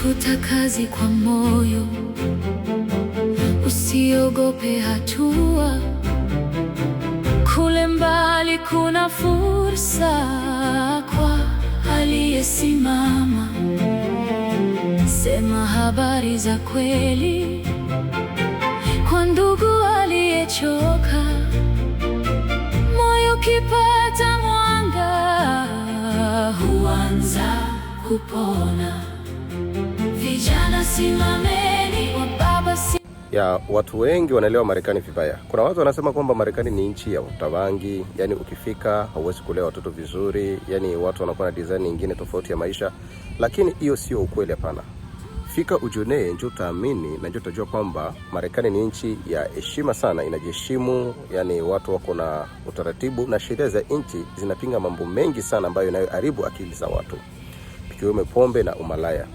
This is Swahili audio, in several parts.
Tafuta kazi kwa moyo, usiogope hatua. Kule mbali kuna fursa kwa aliyesimama. Sema habari za kweli kwa ndugu aliyechoka. Moyo ukipata mwanga huanza kupona. Vijana simameni, wababa si Ya watu wengi wanaelewa Marekani vibaya. Kuna watu wanasema kwamba Marekani ni nchi ya utabangi, yani ukifika hauwezi kulea watoto vizuri, yani watu wanakuwa na design nyingine tofauti ya maisha, lakini hiyo sio ukweli. Hapana. Fika ujionee, njo utaamini na njo utajua kwamba Marekani ni nchi ya heshima sana, inajiheshimu, yani watu wako na utaratibu na sheria za nchi zinapinga mambo mengi sana ambayo inayoharibu akili za watu, ikiwemo pombe na umalaya.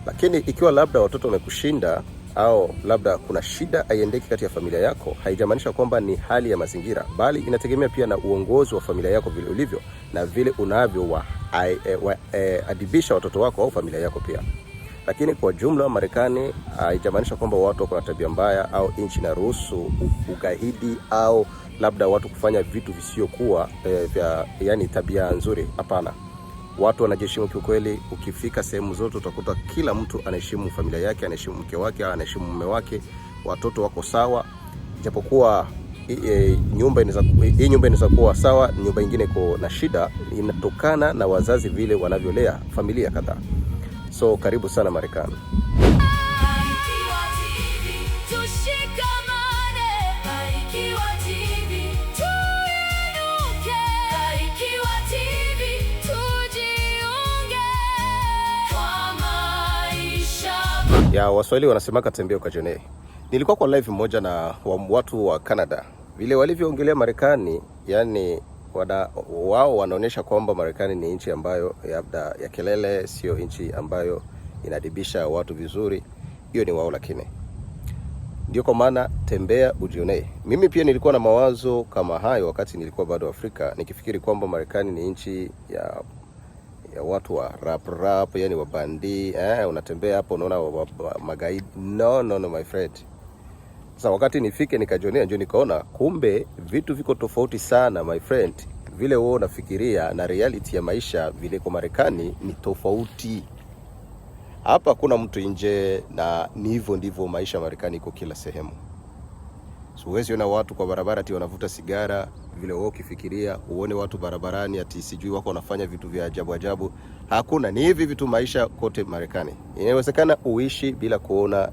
Lakini ikiwa labda watoto wamekushinda au labda kuna shida haiendeki kati ya familia yako, haijamaanisha kwamba ni hali ya mazingira, bali inategemea pia na uongozi wa familia yako vile ulivyo na vile unavyo wa adibisha watoto wako au familia yako pia. Lakini kwa jumla Marekani haijamaanisha kwamba watu wako na tabia mbaya au nchi inaruhusu ugaidi au labda watu kufanya vitu visiokuwa vya yani tabia nzuri. Hapana, watu wanajiheshimu kiukweli. Ukifika sehemu zote utakuta kila mtu anaheshimu familia yake, anaheshimu mke wake, anaheshimu mume wake, watoto wako sawa, japokuwa nyumba inaweza hii nyumba inaweza kuwa sawa, nyumba ingine iko na shida, inatokana na wazazi vile wanavyolea familia kadhaa. So karibu sana Marekani. Barikiwa TV, tushikamane. Barikiwa TV, tuinuke. Barikiwa TV, tujiunge kwa maisha. Ya Waswahili wanasemaka tembea ukajionee. Nilikuwa kwa live moja na watu wa Canada, vile walivyoongelea Marekani, yani wao wanaonyesha kwamba Marekani ni nchi ambayo labda ya kelele, sio nchi ambayo inaadibisha watu vizuri. Hiyo ni wao, lakini ndio kwa maana tembea ujionee. Mimi pia nilikuwa na mawazo kama hayo wakati nilikuwa bado Afrika, nikifikiri kwamba Marekani ni nchi ya watu wa rap rap, yani wa bandi, unatembea hapo unaona magaidi. No, no, no, my friend. Sasa wakati nifike nikajionea, ndio nikaona kumbe vitu viko tofauti sana, my friend. Vile wewe unafikiria na reality ya maisha vile kwa Marekani ni tofauti. Hapa kuna mtu nje, na ni hivyo ndivyo maisha ya Marekani iko kila sehemu. So huwezi ona watu kwa barabara ati wanavuta sigara vile wewe ukifikiria, uone watu barabarani ati sijui wako wanafanya vitu vya ajabu ajabu. Hakuna, ni hivi vitu maisha kote Marekani. Inawezekana uishi bila kuona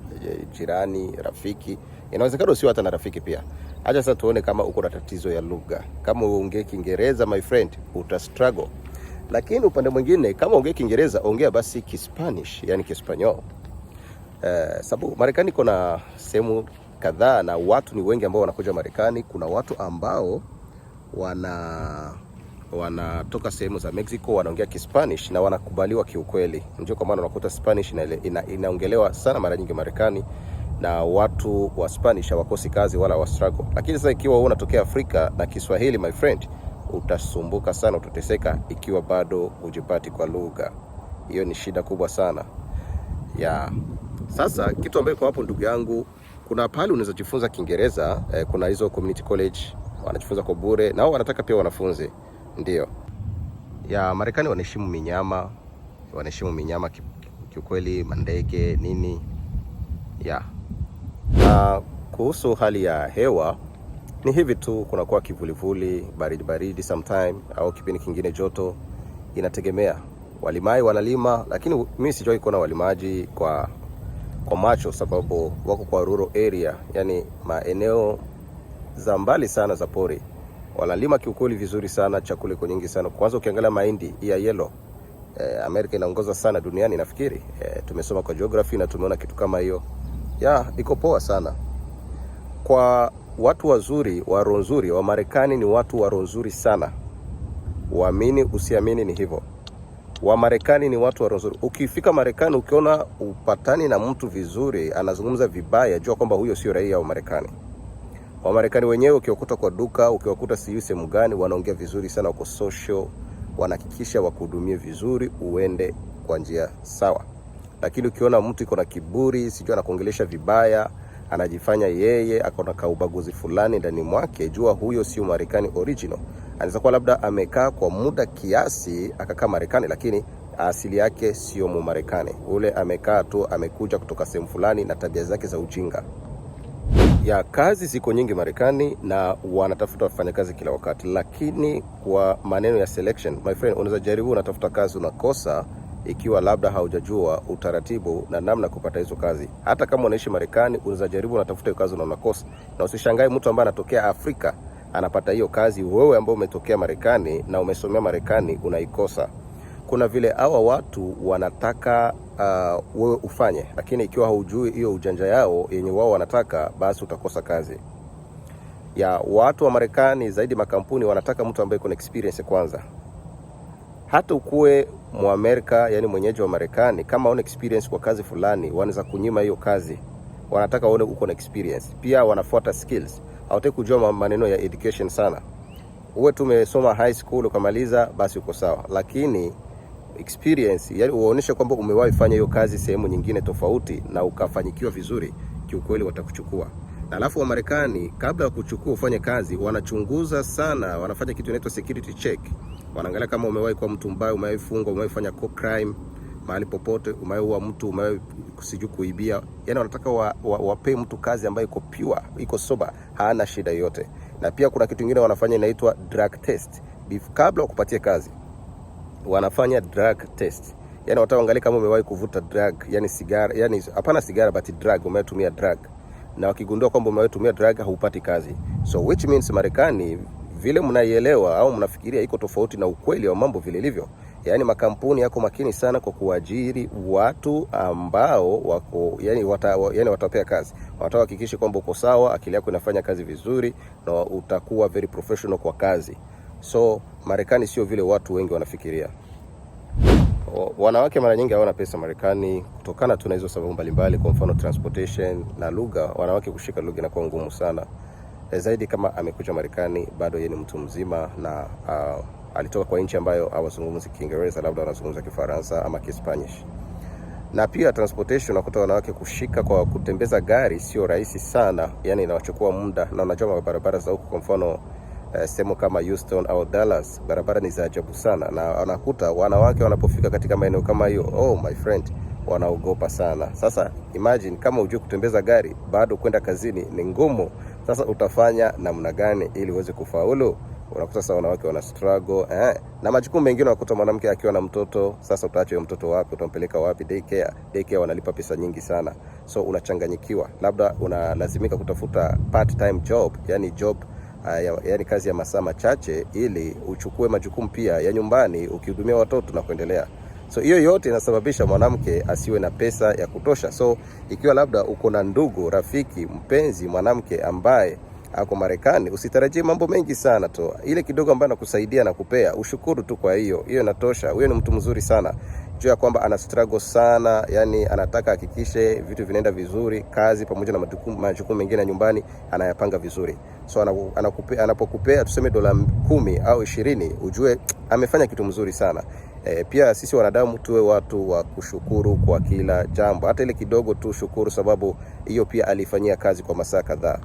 jirani, rafiki. Inawezekana usiwe hata na rafiki pia. Acha sasa tuone kama uko na tatizo ya lugha. Kama uongee Kiingereza, my friend, uta struggle. Lakini upande mwingine, kama ongee Kiingereza, ongea basi Kispanish, yani Kiespanyol. Sababu Marekani kuna sehemu kadhaa na watu ni wengi ambao wanakuja Marekani. Kuna watu ambao wanatoka sehemu za Mexico wanaongea Kispanish na wanakubaliwa kiukweli. Ndio kwa maana unakuta Spanish inaongelewa sana mara nyingi Marekani, na watu wa Spanish hawakosi kazi wala wa struggle. Lakini sasa ikiwa wewe unatokea Afrika na Kiswahili, my friend, utasumbuka sana, utateseka ikiwa bado hujipati kwa lugha. Hiyo ni shida kubwa sana ya sasa. Kitu ambacho kwa hapo, ndugu yangu, kuna pahali unaweza jifunza Kiingereza, kuna hizo community college wanajifunza kwa bure, na wao wanataka pia wanafunzi. Ndio ya Marekani wanaheshimu minyama, wanaheshimu minyama kiukweli, mandege nini ya. Na kuhusu hali ya hewa ni hivi tu, kunakuwa kivulivuli, baridi baridi sometime, au kipindi kingine joto, inategemea. Walimai wanalima, lakini mimi sijawahi kuona walimaji kwa macho, sababu wako kwa rural area, yani maeneo za mbali sana za pori. Wanalima kiukweli vizuri sana, chakula iko nyingi sana. Kwanza ukiangalia mahindi ya yellow, Amerika inaongoza sana duniani nafikiri. Tumesoma kwa geography na tumeona kitu kama hiyo ya iko poa sana kwa watu wazuri wa roho nzuri. Wa Marekani ni watu wa roho nzuri sana, uamini usiamini, ni hivyo. Wamarekani ni watu wa roho nzuri. Ukifika Marekani ukiona upatani na mtu vizuri, anazungumza vibaya, jua kwamba huyo sio raia wa Marekani. Wamarekani wenyewe ukiwakuta kwa duka, ukiwakuta sijui sehemu gani, wanaongea vizuri sana, wako social, wanahakikisha wakuhudumie vizuri, uende kwa njia sawa. Lakini ukiona mtu iko na kiburi, sijui anakuongelesha vibaya, anajifanya yeye ako na kaubaguzi fulani ndani mwake, jua huyo sio Marekani original. Anaweza kuwa labda amekaa kwa muda kiasi akakaa Marekani, lakini asili yake sio Mumarekani. Ule amekaa tu, amekuja kutoka sehemu fulani na tabia zake za ujinga. Ya kazi ziko nyingi Marekani na wanatafuta wafanyakazi kila wakati, lakini kwa maneno ya selection, my friend, unaweza jaribu, unatafuta kazi unakosa, ikiwa labda haujajua utaratibu na namna kupata hizo kazi. Hata kama unaishi Marekani, unaweza jaribu, unatafuta hiyo kazi na unakosa. Na usishangae mtu ambaye anatokea Afrika anapata hiyo kazi, wewe ambao umetokea Marekani na umesomea Marekani unaikosa. Kuna vile hawa watu wanataka wewe ufanye, lakini ikiwa haujui hiyo ujanja yao yenye wao wanataka, basi utakosa kazi. Ya watu wa Marekani zaidi makampuni wanataka mtu ambaye kuna experience kwanza. Hata ukuwe Muamerika, yani mwenyeji wa Marekani, kama una experience kwa kazi fulani, wanaweza kunyima hiyo kazi. Wanataka waone uko na experience. Pia wanafuata skills, hawataki kujua maneno ya education sana. Uwe tu umesoma high school ukamaliza, basi uko sawa, lakini experience, yani uonyeshe kwamba umewahi fanya hiyo kazi sehemu nyingine tofauti na ukafanyikiwa vizuri, kiukweli watakuchukua. Na alafu wa Marekani kabla ya kuchukua ufanye kazi, wanachunguza sana, wanafanya kitu inaitwa security check. Wanaangalia kama umewahi kuwa mtu mbaya, umewahi fungwa, umewahi fanya crime mahali popote, umewahi ua mtu, umewahi sijui kuibia. Yani wanataka wapee mtu kazi ambayo iko pure, iko sober, hana shida yoyote. Na pia kuna kitu kingine wanafanya inaitwa drug test. Kabla wakupatie kazi wanafanya drug test, yani wataangalia kama umewahi kuvuta drug, yani sigara, yani hapana sigara but drug, umetumia drug, na wakigundua kwamba umewahi tumia drug haupati kazi. So which means Marekani vile mnaielewa au mnafikiria iko tofauti na ukweli wa mambo vile ilivyo. Yaani makampuni yako makini sana kwa kuajiri watu ambao wako yani, yani watapea kazi, watahakikisha kwamba uko sawa, akili yako inafanya kazi vizuri na utakuwa very professional kwa kazi. So Marekani sio vile watu wengi wanafikiria. Wanawake mara nyingi hawana pesa Marekani kutokana tu na hizo sababu mbalimbali, kwa mfano transportation na lugha. Wanawake kushika lugha inakuwa ngumu sana, zaidi kama amekuja Marekani bado yeye ni mtu mzima na alitoka kwa nchi ambayo hawazungumzi Kiingereza, labda wanazungumza Kifaransa ama Kispanish. Na pia transportation, unakuta wanawake kushika kwa kutembeza gari sio rahisi sana, yani inawachukua muda, na unajua barabara za huku, kwa mfano sehemu kama Houston au Dallas, barabara ni za ajabu sana, na wanakuta wanawake wanapofika katika maeneo kama hiyo, oh my friend, wanaogopa sana. Sasa imagine kama hujui kutembeza gari, bado kwenda kazini ni ngumu. Sasa utafanya namna gani ili uweze kufaulu? Unakuta sasa wanawake wana struggle na majukumu mengine. Unakuta mwanamke akiwa na mtoto, sasa utaacha huyo mtoto wapi? Utampeleka wapi? Daycare, daycare wanalipa pesa nyingi sana, so unachanganyikiwa, labda unalazimika kutafuta part time job, yani job yani kazi ya masaa machache, ili uchukue majukumu pia ya nyumbani, ukihudumia watoto na kuendelea. So hiyo yote inasababisha mwanamke asiwe na pesa ya kutosha. So ikiwa labda uko na ndugu, rafiki, mpenzi mwanamke ambaye ako Marekani, usitarajie mambo mengi sana tu. Ile kidogo ambayo anakusaidia na kupea, ushukuru tu kwa hiyo, hiyo inatosha. Huyo ni mtu mzuri sana. Jua kwamba ana struggle sana, yani anataka hakikishe vitu vinaenda vizuri, kazi pamoja na majukumu mengine ya nyumbani anayapanga vizuri. So anapokupea tuseme $10 au 20, ujue amefanya kitu mzuri sana. Pia sisi wanadamu tuwe watu wa kushukuru kwa kila jambo, hata ile kidogo tu shukuru, sababu hiyo pia alifanyia kazi kwa masaa kadhaa.